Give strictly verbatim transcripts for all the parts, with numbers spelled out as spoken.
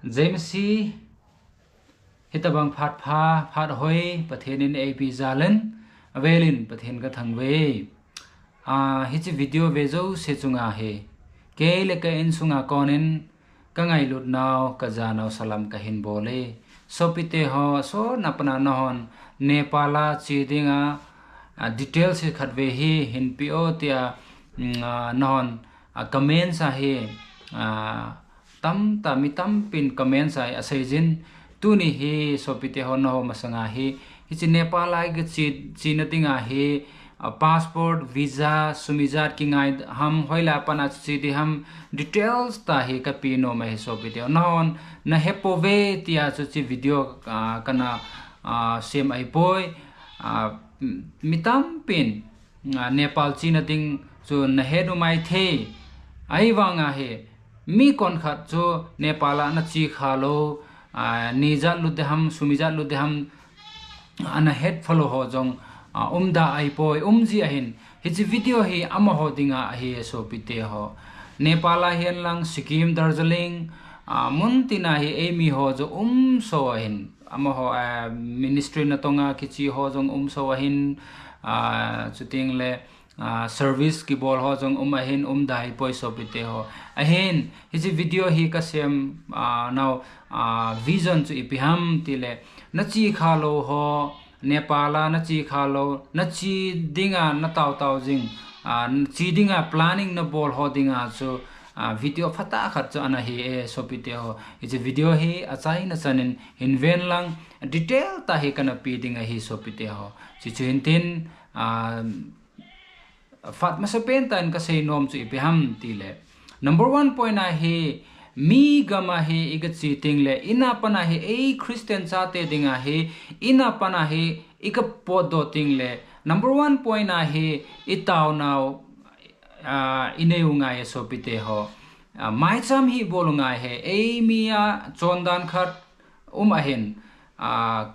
James hi, hitobang phat pha, phat hoi, Pathen in eipe jal in, avel in Pathen ka thangvah e. Ah, hiche video ve jouse chunga hi, kei le ka insunga kon in, ka ngailut nau, ka ja nau salam ka hin bol e. Sopite ho, sotna a pat a nahon, Nepal a che dinga, ah, details hi khatvei hi, hin pe o tia, mm, ah, nahon, ah, comments a hi, ah, tamtah, mi tampin comments a hi asei jin, tuni hi sopite ho naho masanga hi, hiche Nepal a iga che, chena dinga hi, ah, passport, visa, sum ijat kingai ham, hoilai a pat a che ding ham, details tah hi ka pe nom ahi sopite ho. Nahon, na hepouve tia chu hiche video, ah, kana, ah, sem ahipoi, ah, mi tampin, ah, Nepal chena ding chu na het u maithei. Ahivanga hi, mi konkhat chu Nepal a ana che khalou, ah, ni ijat lut ding ham, sum ijat lut ding ham, ana het phalou ho jong, ah, um da ahipoi, um ji ahin. Hiche video hi amaho dinga ahi sopite ho. Nepal a hihen lang, Sikkim, Darjeeling, ah, mun tina hi eimi ho jong um soh ahin. Amaho, ah, ministry natong a kiche ho jong um soh ahin, ah, chuteng le, ah, service kibol ho jong um ahin, um da ahipoi sopite ho. Ahin, hiche video hi ka sem, ah, nau, ah, vision chu ipi ham tile, na che khalou ho, Nepal a na che khalou, na che dinga na taotao jing, ah, che dinga planning na bol ho dinga chu, ah, video phatah khat chu ana hi e sopite ho. Hiche video hi achaina chan in hin ven lang, detail tah hi kana pe ding ahi sopite ho. Chuche chu hintin, ah, phat masapen tah in ka sei nom chu ipi ham tile, number one point a hi, mi gam a hi iga che teng le, in a pat a hi ei Christian chate dinga hi, in a pat a hi iga potdoh teng le, number one point a hi i taonau, ah, i nei u ngai e sopite ho. Ah, maicham hi i bol u ngai e, eimi a chondan khat um ahin, ah,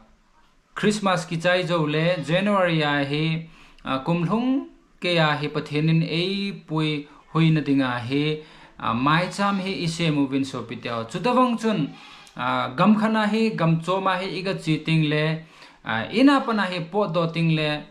Christmas kichai jou le January a hi, ah, kum lhung kei a hi Pathen in eipui huina dinga hi, ah, maicham hi i sem uvin sopite ho. Chutobang chun, ah, gam khat a hi, gam chom a hi iga che teng le, ah, in a pat a hi potdoh teng le,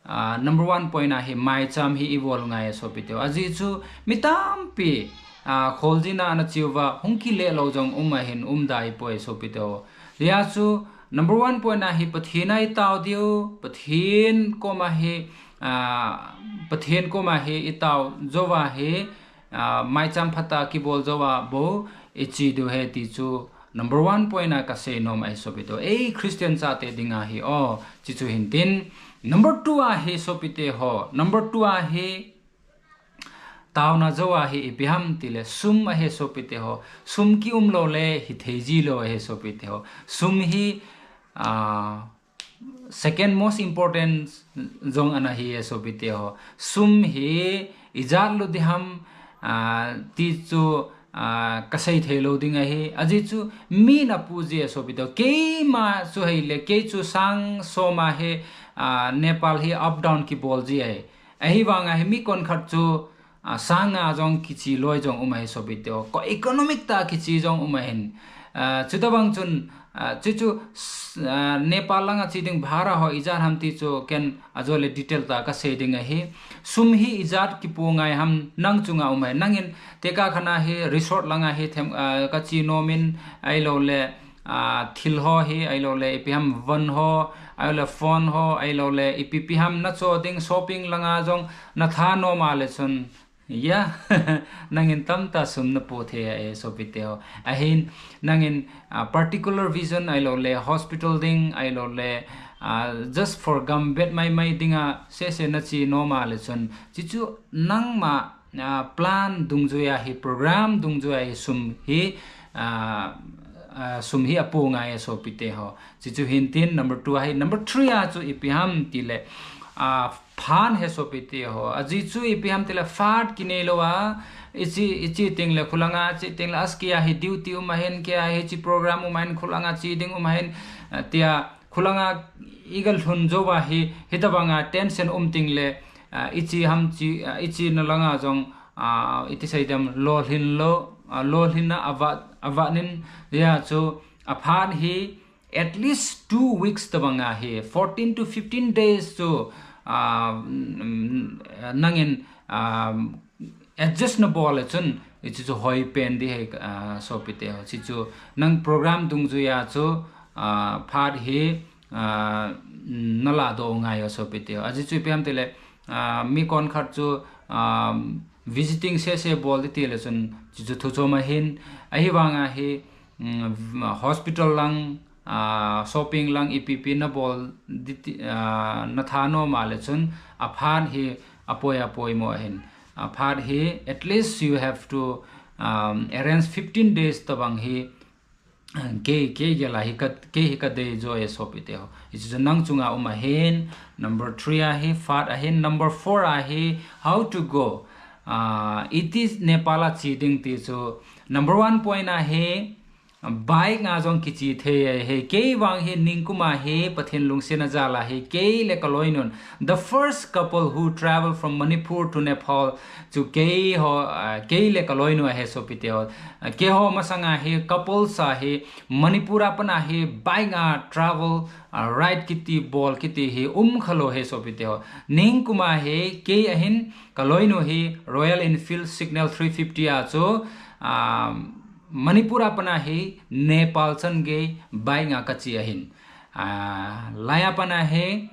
ah, number one point a hi maicham hi i bol u ngai e sopite ho. Ajeh chu mi tampi, ah, kholjin a ana che uva, hung kile lou jong um ahin, um da ahipoi sopite ho. Hijeh a chu number one point a hi Pathen a i tao diu, Pathen koma hi, ah, Pathen koma hi i tao jouva hi, ah, maicham phatah a kibol jouva bou i che diu ahi ti chu number one point a ka sei nom ahi sopite ho. Ei Christian chate dinga hi o, chuche chu hintin. Number two a hi sopite ho, number two a hi, taona jou a hi ipi ham tile, sum ahi sopite ho. Sum ki um lou le hithei ji lou ahi sopite ho. Sum hi, ah, second most important jong ana hi e sopite ho. Sum hi ijat lut ding ham, ah, ti chu, ah, ka sei thei lou ding ahi. Ajeh chu min apu ji e sopite ho. Keima chu hile, kei chu sang som a hi, ah, Nepal hi up down kibol ji ahi. Ahivanga hi mi konkhat chu, ah, sang nga jong kiche loi jong um ahi sopite ho. Ko economic tah a kiche jong um ahin. Ah, chutobang chun, ah, chuche chu, s-, ah, Nepal langa che ding bhara ho ijat ham ti chu ken ajole detail tah a ka sei ding ahi. Sum hi ijat kipu ngai ham nang chunga um ahi. Nangin tekah khat a hi resort langa hi them, ah, ka che nom in ahilou le, ah, thil ho hi, ahilou le ipi ham van ho, ahilou le phone ho, ahilou le ipi ipi ham na cho ding shopping langa jong na tha nom a le chun, ya, nangin tamtah sum na pu thei ahi sopite ho. Ahin, nangin, ah, particular vision ahilou le hospital ding, ahilou le, ah, just for gam bet mai mai dinga sese na che nom a le chun, chuche chu nangma, ah, plan dungjui a hi, program dungjui a hi sum hi, ah, ah, sum hi apu ngai e sopite ho. Chuche chu hintin number two a hi. Number three a chu ipi ham tile, ah, phan ahi sopite ho. Ajeh chu ipi ham tile phat kinei lou a, i che, i che teng le khulanga che teng le aski a hi duty um ahin, kei a hi hiche program um ahin, khulanga che ding um ahin, ah, tia khulanga iga lhun jou a hi, hitobanga tension um teng le, ah, i che ham che, ah, i chena langa jong, ah, iti sei dem lolhin lou, ah, lolhinna avat, avat in, ya chu, aphat hi, at least two weeks tabang ahi, fourteen to fifteen days chu, ah, mm, nangin, ah, adjust nabol le chun, hichu chu hoipen ding ahi, ah, sopite ho. Hichu nang program dungjuiya chu, ah, phat hi, ah, naladoh ngai ho sopite ho. Ajeh chu ipi ham tile, ah, mi konkhat chu, ah, visiting sese bol ding tile chun, hichu thu chom ahin, ahivanga hi, mm, hospital lang, ah, shopping lang ipi ipi nabol ding ti, ah, nathanom a le chun, aphat hi apoi apoimo ahin. Aphat hi, at least you have to, um, arrange fifteen days tabang hi, kei, kei gel a hi ka, kei hi kadei jo e sopite ho. Hichu chu nang chunga um ahin, number three ahi, phat ahin, number four ahi, how to go. Ah, iti Nepal a che ding ti chu, number one point ahi, bike a jong kiche thei ahi, kei vang hi ningkum a hi Pathen lungsetna jal a hi, kei le kaloinun. The first couple who travel from Manipur to Nepal chu keiho, ah, kei le kaloinu ahi sopite ho. Ah, keiho masanga hi couples a hi Manipur a pat a hi bike a travel, ah, ride kiti bol kiti hi umkhalou ahi sopite ho. Ningkum a hi kei ahin kaloinu hi Royal Enfield Signal three fifty a chu, ah, Manipur a pat a hi Nepal chan gei bike a kache ahin. Ah, laiya pat a hi,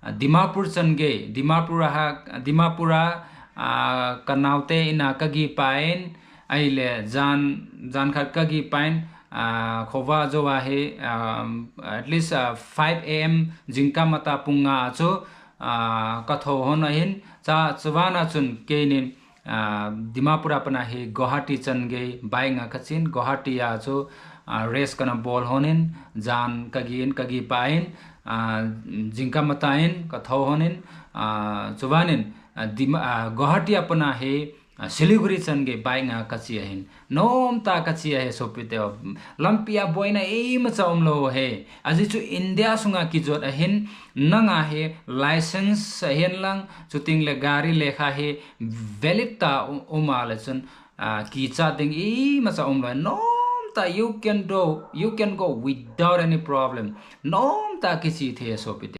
ah, Dimapur chan gei, Dimapur a ha, Dimapur a, ah, kanaote in a kageh pan, ahile jan, jan khat kageh pan, ah, khovah jou a hi, um, at least, ah, five A M jingkah matah pung nga a chu, ah, kathou lhon ahin, cha, chuban a chun keinin, ah, Dimapur a pat a hi Guwahati chan gei bike a kachen, Guwahati a chu, ah, rest kana bol lhon in, jan kageh in, kageh pan, ah, jingkah matah in kathou lhon in, ah, chuban in, ah, Dima-, ah, Guwahati a pat a hi, ah, Siliguri chan gei bike a kache ahin. Nomtah a kache ahi sopite ho. Lampi a boina imacha umlou ahi. Ajeh chu India sunga kijot ahin, nanga hi license ahin lang, chuteng le gari lekha hi valid tah u-, um a le chun, ah, kichat ding imacha umlou. Nomtah, you can do, you can go without any problem. Nomtah a kiche thei sopite.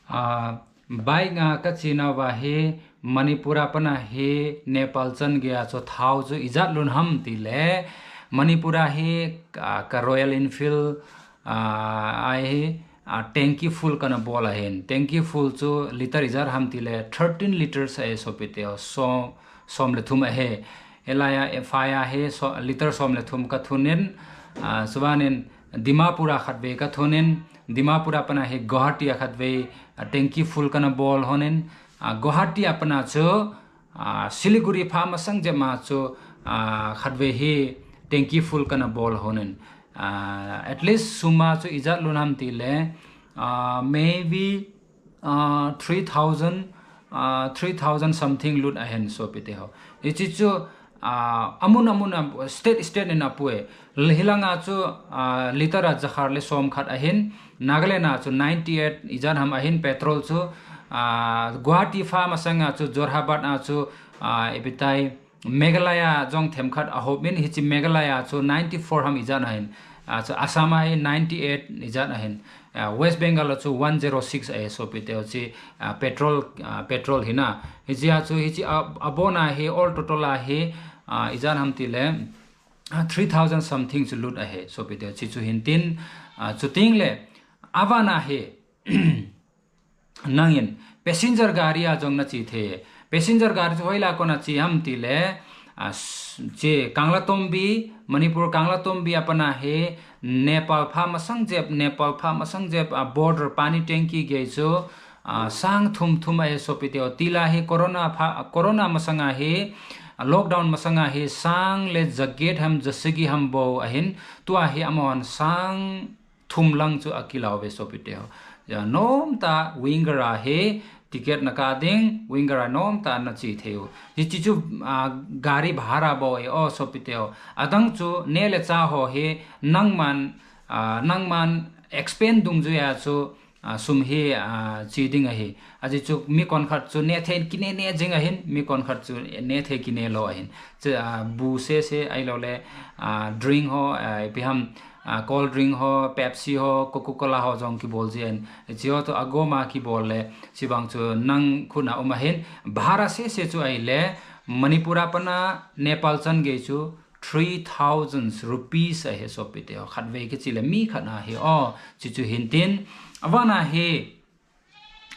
Ah, bike a kache nauva hi Manipur a pat a hi Nepal chan gei a chu thao chu ijat lhun ham tile, Manipur a hi, ah, ka Royal Enfield, ah, a hi, ah, tanky full kana bol ahin. Tanky full chu liter ijat ham tile thirteen liters ahi sopite ho. So, som le thum ahi. Hilai a, Imphal a hi so, liter som le thum kathun in, ah, chuban in Dimapur a khatvei kathun in, Dimapur a pat a hi Guwahati a khatvei, ah, tanky full kana bol lhon in, ah, Guwahati a pat a chu, ah, Siliguri pha masang jep a chu, ah, khatvei hi tanky full kana bol lhon in, ah, at least sum a chu ijat lhun ham tile, ah, maybe, ah, three thousand, ah, three thousand something lut ahin sopite ho. Hiche chu, ah, amun amun a, state state in apui. Hilanga chu, ah, liter a jakhat le som khat ahin, Nagaland a chu ninety eight ijat ham ahin petrol chu, ah, Guwahati pha masang a chu Jorabat a chu, ah, ipi tai, Meghalaya jong themkhat ahop in, hiche Meghalaya chu ninety four ham ijat ahin. Ah, chu Assam a hi ninety eight ijat ahin. Ah, West Bengal a chu one zero six ahi sopite ho, hiche, ah, petrol, ah, petrol hina. Hiche a chu, hiche a, abon a hi, all total a hi, ah, ijat ham tile, ah, three thousand something chu lut ahi sopite ho, hiche chu hin tin, ah, chuteng le, aban a hi, nangin passenger gari a jong nache thei. Passenger gari chu hoilai a kona che ham tile, ah, s-, hiche Kanglatombi, Manipur Kanglatombi a pat a hi Nepal pha masang jep, Nepal pha masang jep, ah, border pani tanki gei chu, ah, sang thum thum ahi sopite ho. Tila hi corona pha, corona masang a hi, ah, lockdown masang a hi sang le jaget ham jasagi ham bou ahin, tua hi amahon sang thum lang chu akilah uve sopite ho. Ya, nomtah Winger a hi ticket nakah ding, Winger a nomtah nache thei u. Hiche chu, ah, gari bhara bou ahi o sopite ho. Adang chu neh le chah ho hi nangman, ah, nangman expense dungjuiya chu, ah, sum hi, ah, chi ding ahi. Ajeh chu mi konkhat chu neh thei kine ne jing ahin, mi konkhat chu neh thei kine lou ahin. Chu, ah, bu sese ahilouleh, ah, drink ho, ah, ipi ham, ah, cold drink ho, Pepsi ho, Coca-Cola ho jong kibol jin. Hiche ho chu agoma kibol le, chubang chu nang khut a um ahin. Bhara sese chu ahile, Manipur a pat a Nepal chan gei chu three thousand rupees ahi sopite ho. Khatvei kichi le mi khat a hi o, chuchu hintin. Aban a hi,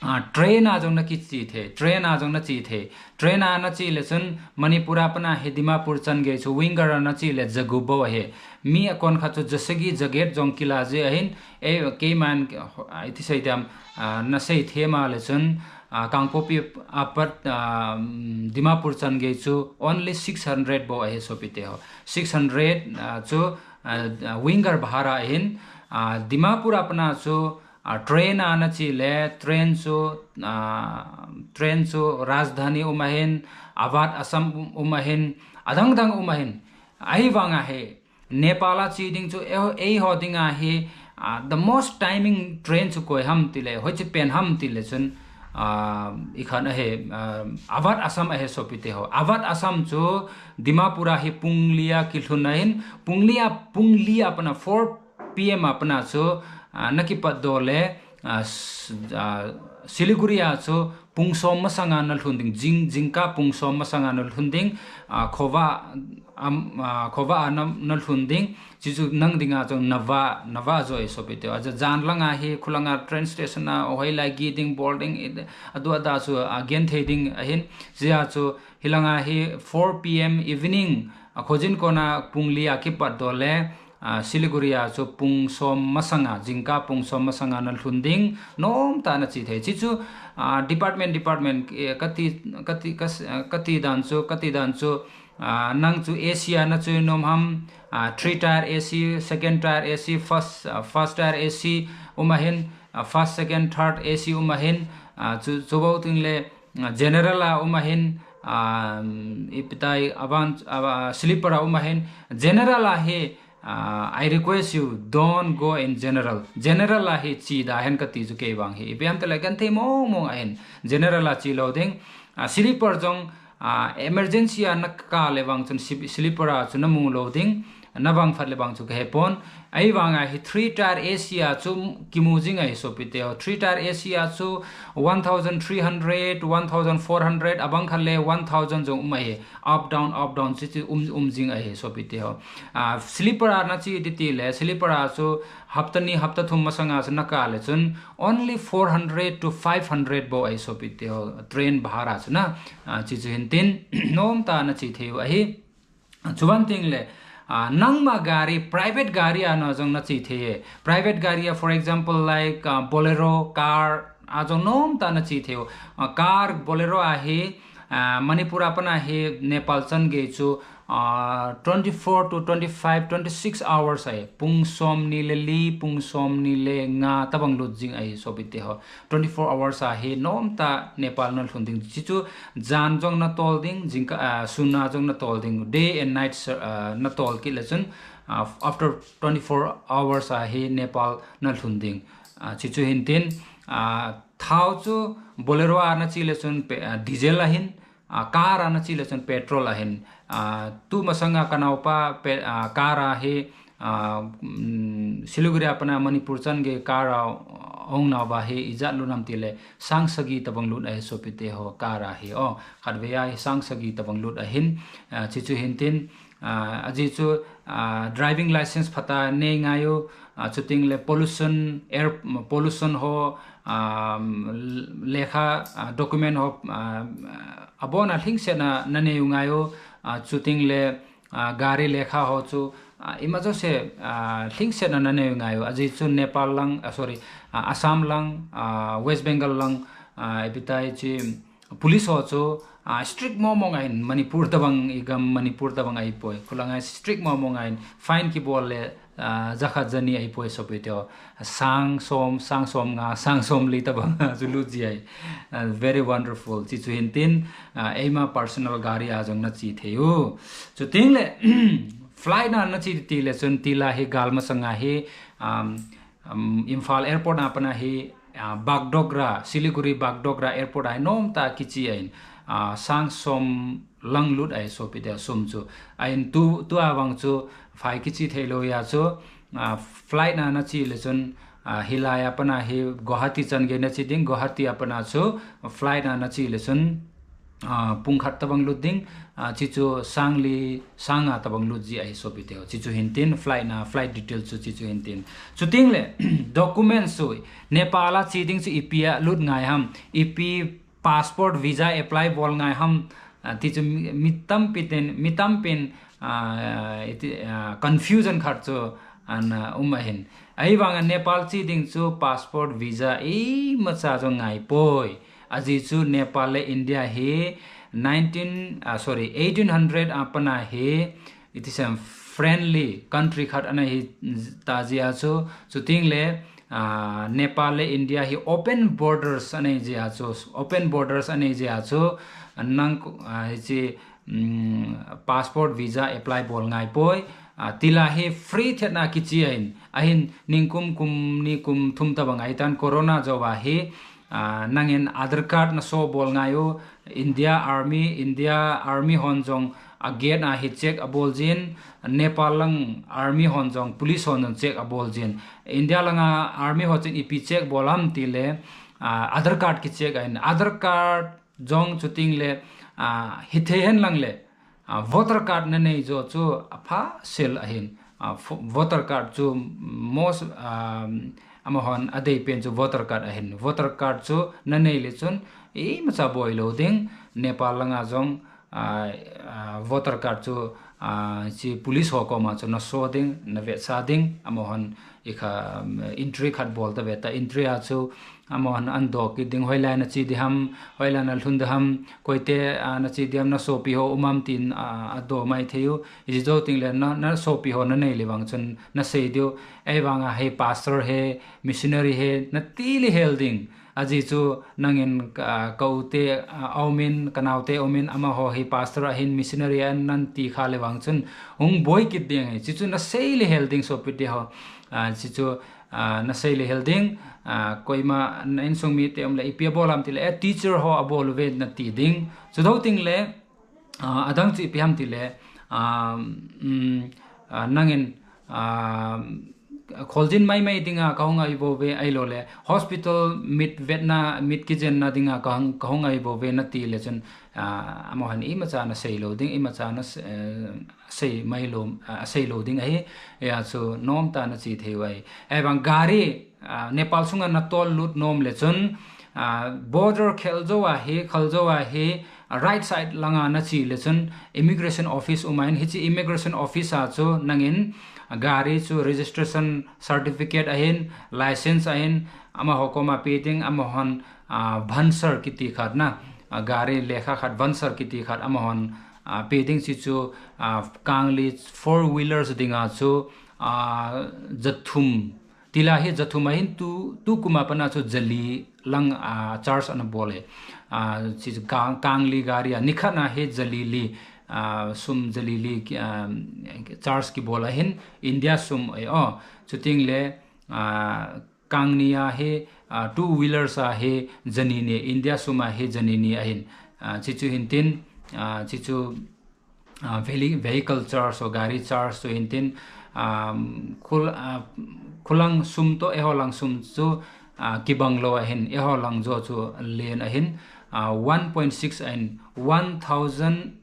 ah, train a jong na kichi thei, train a jong na chi thei. Train a na chi le chun Manipur a pat a hi Dimapur chan gei chu winger a na chi le jagup bou ahi. Mi a konkhat chu jasagi jaget jong kila ji ahin, eh, keiman, ah, iti sei diam, ah, na sei thei ma le chun, ah, Kangpokpi a pat, ah, Dimapur chan gei chu only six hundred bou ahi sopite ho. Six hundred, ah, chu, ah, ah, winger bhara ahin, ah, Dimapur a pat a chu, ah, train a na chi le, train chu, ah, train chu Rajdhani um ahin, Awadh Assam um, um ahin, adang dang um ahin. Ahivang a hi, Nepal a chi ding chu, eh, eiho ding a hi, ah, the most timing train chu koi ham ti le, hoiche pen ham ti le chun, ah, i khan ahi, ah, Awadh Assam ahi sopite ho. Awadh Assam chu Dimapur a hi pung li a kilhun ahin, pung li a, pung li a pat a four P M a pat a chu, ah, na kipat doh le, ah, s-, ah, Siliguri a chu pung som masang a na lhun ding, jing, jingkah pung som masang a na lhun ding, ah, khovah, am, ah, khovah a na, na lhun ding, chuchu nang ding a chu nava, nava jo ahi sopite ho. Aja jan lang a hi, khulang a train station a, ohoi lai gi ding, bol ding, i, adu ada chu, ah, gen thei ding ahin, jia chu, hilang a hi four P M evening, ah, khojin kona pung li a kipat doh le, ah, Siliguri a chu pung som masang a, jingkah pung som masang a na lhun ding, nomtah na chi thei. Chuchu, ah, department, department, eh, kati, kati, kas-, ah, kati dan chu, kati dan chu, ah, nang chu A C a na chui nom ham, ah, three tier A C, second tier A C, first, ah, first tier A C um ahin, ah, first, second, third A C um ahin, ah, chu, chu bou teng le, ah, general a um ahin, ah, ipi tai aban, ah, sleeper a um ahin, general a hi, ah, I request you, don't go in general. General a hi chi da hen kati chu kei vang hi. Ipi ham ti le genthei mong mong ahin. General a chi lou ding. Ah, sleeper jong, ah, emergency a na kah le vang chun si-, sleeper a chu na mu lou ding. Na vangphat le vang chu ka he pon. Ahivang a hi three tier A C a chu kimu jing ahi sopite ho. Three tier A C a chu one thousand three hundred, one thousand four hundred, abang khat le one thousand jong um ahi. Up down, up down, chi chi um, um jing ahi sopite ho. Ah, sleeper a na chi di ti le, sleeper a chu hapta ni, hapta thum masang a chu na kah le chun only four hundred to five hundred bou ahi sopite ho. Train bhara chu na, ah, chuchu hintin, nomtah na chi thei u ahi. Chuban teng le, ah, nangma gari, private gari a na jong na chi thei e. Private gari a, for example, like, ah, Bolero, car, a jong nomtah na chi thei u. Ah, car, Bolero a hi, ah, Manipur a pat a hi Nepal chan gei chu, ah, twenty-four to twenty-five, twenty-six hours ahi. Pung som ni le li, pung som ni le nga tabang lut jing ahi sopite ho. Twenty-four hours a hi nomtah Nepal na lhun ding. Chuchu jan jong na tol ding, jingkah, ah, sun a jong na tol ding, day and night, ah, na tol kit le chun, ah, after twenty-four hours a hi Nepal na lhun ding. Ah, chuchu hintin, ah, thao chu Bolero a na chi le chun pe-, ah, diesel ahin, ah, car a na chi le chun petrol ahin. Ah, tu masang a ka naopa pe-, ah, car a hi, ah, mm, Siliguri a pat a Manipur chan gei car a hung nauva hi ijat lut ham ti le sang sagi tabang lut ahi sopite ho, car a hi o. Khatvei a hi sang sagi tabang lut ahin, ah, chuchu hintin, ah, ajeh chu, ah, driving license phatah a nei ngai u, ah, chuteng le pollution, air pollution ho, ah, lekha, ah, document ho, ah, abon a lhingset a na nei u ngai u, ah, chuteng le, ah, gari lekha ho chu, ah, ima jouse, ah, lhingset a na nei u ngai u. Ajeh chu Nepal lang, ah, sorry, ah, Assam lang, ah, West Bengal lang, ah, ipi tai chi, police ho chu, ah, strict mong mong ahin, Manipur tabang i gam, Manipur tabang ahi poi. Khulang a strict mong mong ahin, fine kibol le, ah, jakhat jani ahi poi sopite ho. Sang som, sang som nga, sang som li tabang chu lut ji ahi. Ah, very wonderful. Chuchu hintin, ah, eima personal gari a jong na chi thei u. Chuteng le, flight a na chi ti le chun ti la hi gal masang a hi, um, um, Imphal airport a pat a hi, ah, Bagdogra, Siliguri Bagdogra Airport a hi nomtah a kichi ahin, ah, sang som lang lut ahi sopite sum chu. Ahin tu, tua vang chu phai kichi theilou ahi chu, ah, flight na nachi le chun, ah, hilai a pat a hi Guwahati chan gei nachi ding, Guwahati a pat a chu flight na nachi le chun, ah, pung khat tabang lut ding, ah, chi chu sang li, sang nga tabang lut ji ahi sopite ho. Chi chu hintin flight na, flight detail chu chi chu hintin. Chuteng le, document chu Nepal a chi ding chu ipi a lut ngai ham, ipi passport visa apply bol ngai ham, ah, ti chu mi, mi tampi ten, mi tampin, ah, iti, ah, confusion khat chu ana, ah, um ahin. Ahivang a Nepal chi ding chu passport visa imacha jong ngai poi. Ajeh chu Nepal le India hi nineteen, ah, sorry, eighteen hundred a pat a hi, it is a friendly country khat ana hi ta jeh a chu, chuteng le, ah, Nepal le India hi open borders ana hi jeh a chu, open borders ana hi jeh a chu, nang, ah, hichi, um, passport visa apply bol ngai poi, ah, tila hi free thet na kichi ahin, ahin ningkum kum ni kum thum tabang ahitan corona jou a hi, ah, nangin Aadhaar card na show bol ngai u, India Army, India Army hon jong a gate a hi check abol jin, Nepal lang Army hon jong, police hon jong check abol jin. India langa Army ho chun ipi check bol ham ti le, ah, Aadhaar card ki check ahin. Aadhaar card jong chuteng le, ah, hithei hen lang le, ah, voter card na nei jo chu apha sel ahin. Ah, fo-, voter card chu most, ah, amahon adei pen chu voter card ahin. Voter card chu na nei le chun imacha boi lou ding, Nepal langa jong, ah, ah, voter card chu, ah, chi police ho koma chu na show ding, na vetsah ding, amahon ikha, um, entry khat bol ta ve ta, entry a chu amahon an doh kit ding, hoilai na chi di ham, hoilai na lhun di ham, koite, ah, na chi di ham, na sopi ho um am tin, ah, adoh mai thei u. Ijeh jou teng le na, na sopi ho na nei le vang chun na sei diu. Ahivang a hi pastor hi, missionary hi, na ti le hel ding. Ajeh chu nangin ka, ka u te, ah, a um in, ka nao te a um in, amaho hi pastor ahin, missionary ahin nan ti kha le vang chun hung boi kit ding ahi. Chi chu na sei le hel ding sopite ho. Ah, chi chu, ah, na sei le hel ding, ah, koima na insung mite um le ipi abol ham ti le, eh, teacher ho abol uve na ti ding. Chu thou teng le, ah, adang chu ipi ham ti le, ah, um, ah, nangin, ah, kholjin maimai dinga ka hung ahi bou ve ahilou le, hospital mit vetna, mit kijenna dinga ka hung, ka hung ahi bou ve na ti le chun, ah, amahon imacha na sei lou ding, imacha na se-, eh, sei mai lou, ah, sei lou ding ahi, hia chu nomtah na chi thei u ahi. Ahivang gari, ah, Nepal sunga na tol lut nom le chun, ah, border khel jou a hi, khel jou a hi, ah, right side langa na chi le chun immigration office um ahin, hichi immigration office a chu nangin, ah, gari chu registration certificate ahin, license ahin, amaho koma pe ding, amahon, ah, vansar kiti khat na, ah, gari lekha khat vansar kiti khat amahon, ah, pe ding chi chu, ah, kangli four wheelers dinga chu, ah, jathum. Tila hi jathum ahin tu, tu kum a pat a chu jali lang, ah, charge ana bol e. Ah, chi chu kang, kangli gari a nikhat na hi jali li, ah, sum jali li, ah, charge kibol ahin India sum e o. Chuteng le, ah, kangni a hi, ah, two wheelers a hi jani ni, India sum a hi jani ni ahin. Ah, chi chu hintin, ah, chi chu, ah, veli-, vehicle charge or gari charge chu hintin, um, khul-, ah, khulang sum toh eiho lang sum chu, ah, kibang lou ahin, eiho lang jo chu len ahin, ah, one point six ahin, one thousand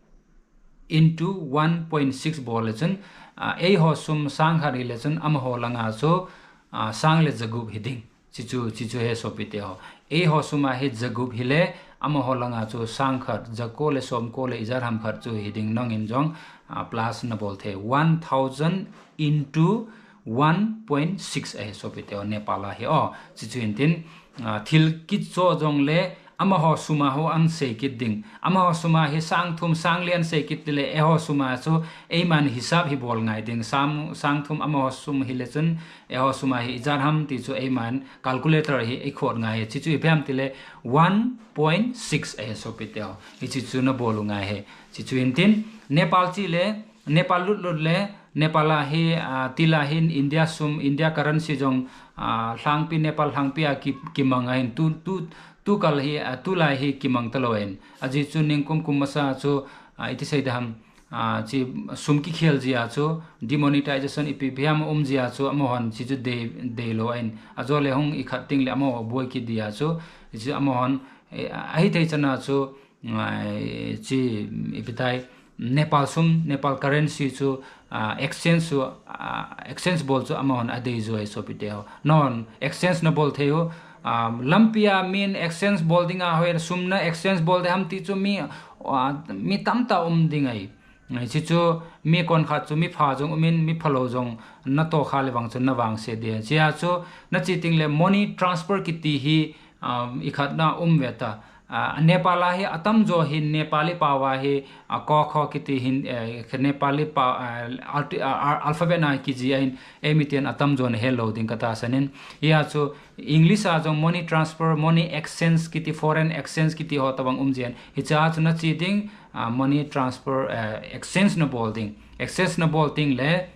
into one point six bol le chun, ah, eiho sum sang khat hi le chun amaho langa chu, ah, sang le jagup hi ding. Chi chu, chi chu he sopite ho. Eiho sum a hi jagup hi le, amaho langa chu sang khat, jako le som ko le ijat ham khat chu hi ding nangin jong, ah, plus na bol thei. One thousand into one point six ahi sopite ho, Nepal a hi o. Chi chu hintin, ah, thil kit cho jong le, amaho sum a ho an sei kit ding. Amaho sum a hi sang thum, sang li an sei kit ti le, eiho sum a chu eiman hisap hi bol ngai ding. Sang, sang thum amaho sum hi le chun, eiho sum a hi ijat ham ti chu eiman calculator hi eikhot ngai hi. Chi chu ipi ham ti le one point six ahi sopite ho. Hichi chu na bol u ngai hi. Chi chu hintin Nepal chi le, Nepal lut lut le, Nepal a hi, ah, tila hin India sum, India currency jong, ah, lhangpi, Nepal lhangpi a ki, kimang ahin tu, tu, tu kal hi, ah, tulai hi kimang talou ahin. Ajeh chu ningkum kum masa chu, ah, iti sei ding ham, ah, chi sum kikhel jia chu, demonetization ipi ipi ham um jia chu, amahon chi chu dei, deilou ahin. Ajo le hung ikhat ting le amaho boi kit dia chu, chi amahon, eh, ahithei chana chu, ngai, chi, ipi tai, Nepal sum, Nepal currency chu, ah, exchange chu, ah, exchange bol chu amahon adei joi sopite ho. Nahon exchange nabol thei u, ah, lampia min exchange bol dinga hoi sum na exchange bol ding ham ti chu mi, ah, mi tamtah um ding ahi. Ngai, chi chu mi konkhat chu mi pha jong umin, mi phalou jong natoh kha le vang chu navangse ding. Chia chu nache ting le money transfer kiti hi, um, ikhat na um ve ta. Ah, Nepal a hi atamjo hin Nepali pao a hi, ah, ko kho kiti hin, eh, Nepali pao, ah, alti-, ah, ah, alphabet na kiji ahin, eimi ten atamjo na helou ding katahsan in. Hia chu English a jong money transfer, money exchange kiti, foreign exchange kiti ho tabang um jin. Hicha chu nache ding, ah, money transfer, eh, exchange nabol ding. Exchange nabol ting le,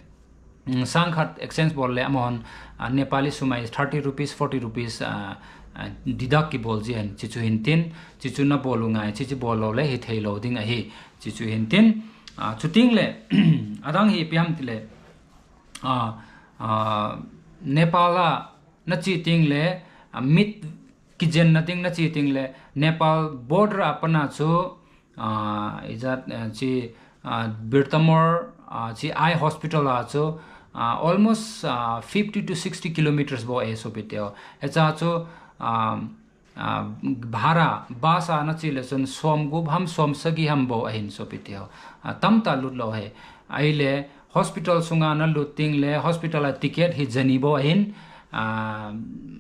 mm, sang khat exchange bol le amahon, ah, Nepali sum a thirty rupees, forty rupees, ah, ah, deduct kibol jin, chi chu hin tin, chi chu nabol u ngai, chi chu bol lou le hithei lou ding ahi, chi chu hin tin, ah, chuting le, adang hi ipi ham ti le, ah, ah, Nepal a nache ting le, ah, mit kijen na ding nache ting le, Nepal border a pat na chu, ah, ijat, eh, chi, ah, Birtamor, ah, chi eye hospital a chu, ah, almost, ah, fifty to sixty kilometers bou ahi sopite ho. Hicha chu, ah, ah, bhara, bus a nache le chun som gup ham, som sagi ham bou ahin sopite ho. Ah, tamtah lut lou ahi. Ahile, hospital sunga nalut ting le, hospital a ticket hi jani bou ahin, ah,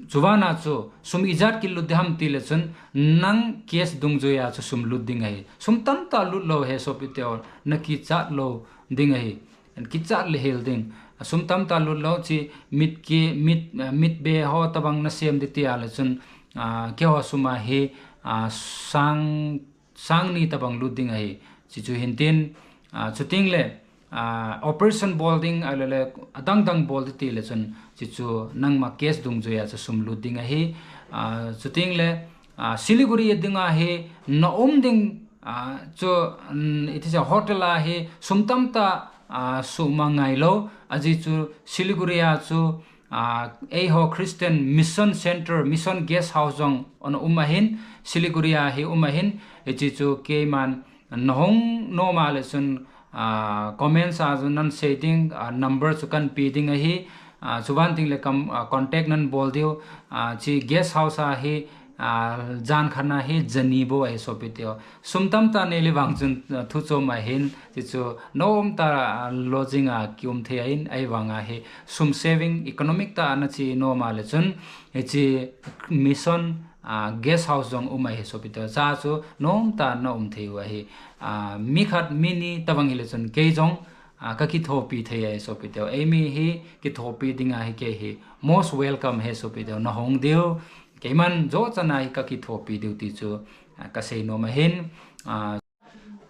chuvang a chu, sum ijat kilut ding ham ti le chun, nang case dungjui a chu sum lut ding ahi. Sum tamtah lut lou ahi sopite ho, nakichat lou ding ahi. Kichat le hel ding. Sum tamtah lut lou chi mit ki, mit, ah, mit be ho tabang nasem ding tia le chun, ah, keiho sum a hi, ah, sang, sang ni tabang lut ding ahi. Chi chu hin tin, ah, chuting le, ah, operation bol ding, ah, le, le, adang dang bol ding ti le chun, chi chu nangma case dungjui a chu sum lut ding ahi. Ah, chuting le, ah, Siliguri dinga hi na um ding, ah, chu, mm, iti sei hotel a hi sum tamtah, ah, sum a ngai lou, ajeh chu Siliguri a chu, ah, eiho Christian Mission Center, Mission Guest House jong ana um ahin, Siliguri a hi um ahin, hichi chu keiman nahung nom a le chun, ah, comments a jong nan sei ding, ah, number chu kan pe ding ahi, ah, chuban ting le kam, ah, contact nan bol diu, ah, chi guest house a hi, ah, jan khat na hi jani bou ahi sopite ho. Sum tamtah nei le vang chun, ah, thu chom ahin, chi chu nom tah, ah, lodging a kium thei ahin, ahivang a hi sum saving, economic tah a nache nom a le chun, hichi mission, ah, guest house jong um ahi sopite ho. Cha chu nom tah na um thei u ahi. Ah, mi khat mi ni tabang hi le chun kei jong, ah, ka kithopi thei ahi sopite ho. Eimi hi kithopi ding ahi kei hi. Most welcome ahi sopite ho. Nahung diu. Keiman jo chan a hi ka kithopi diu ti chu, ah, ka sei nom ahin. Ah,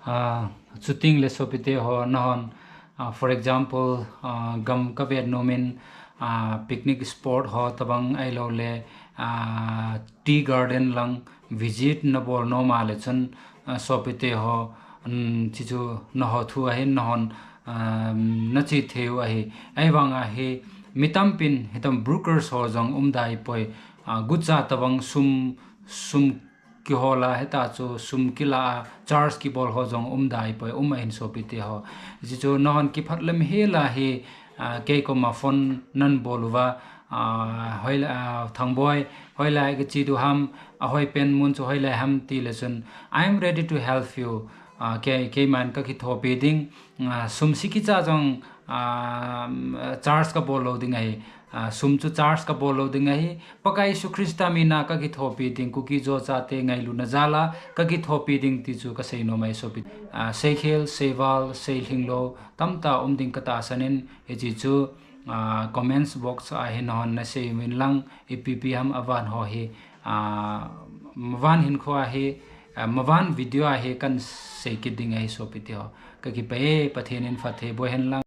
ah, chuting le sopite ho nahon, ah, for example, ah, gam ka vet nom in, ah, picnic spot ho tabang ahilou le, ah, tea garden lang visit na bol nom a le chun, ah, sopite ho, um, chi chu naho thu ahin nahon, um, na che thei u ahi. Ahivang a hi mi tampin hitam brokers ho jong um dai poi, ah, gucha tabang sum, sum kihol a hita chu sum kila a charge kibol ho jong um dai poi, um ahin sopite ho. Chi chu nahon kiphat lem hel a hi, ah, kei koma phone nan bol uva, ah, hoi la, ah, Thangboi, hoilai ka che diu ham, ahoi pen mun chu hoilai ham ti le chun, "I am ready to help you." Ah, kei, keiman ka kithopi ding, ah, sum si kicha jong, ah, charge ka bol lou ding ahi, ah, sum chu charge ka bol lou ding ahi. Pakai Jesu Christa min a ka kithopi ding, Kuki-Zo chate ngailutna jal a ka kithopi ding ti chu ka sei nom ahi sopi. Ah, seikhel, seival, seilhing lou, tamtah um ding ka tahsan in, hichi chu, ah, comments box a hin nahon na sei uvin lang, ipi ipi ham avan ho hi, ah, mavan hinkho a hi, ah, mavan video a hi kan sei kit ding ahi sopite ho. Ka kipah e, Pathen in phatthei boh hen lang.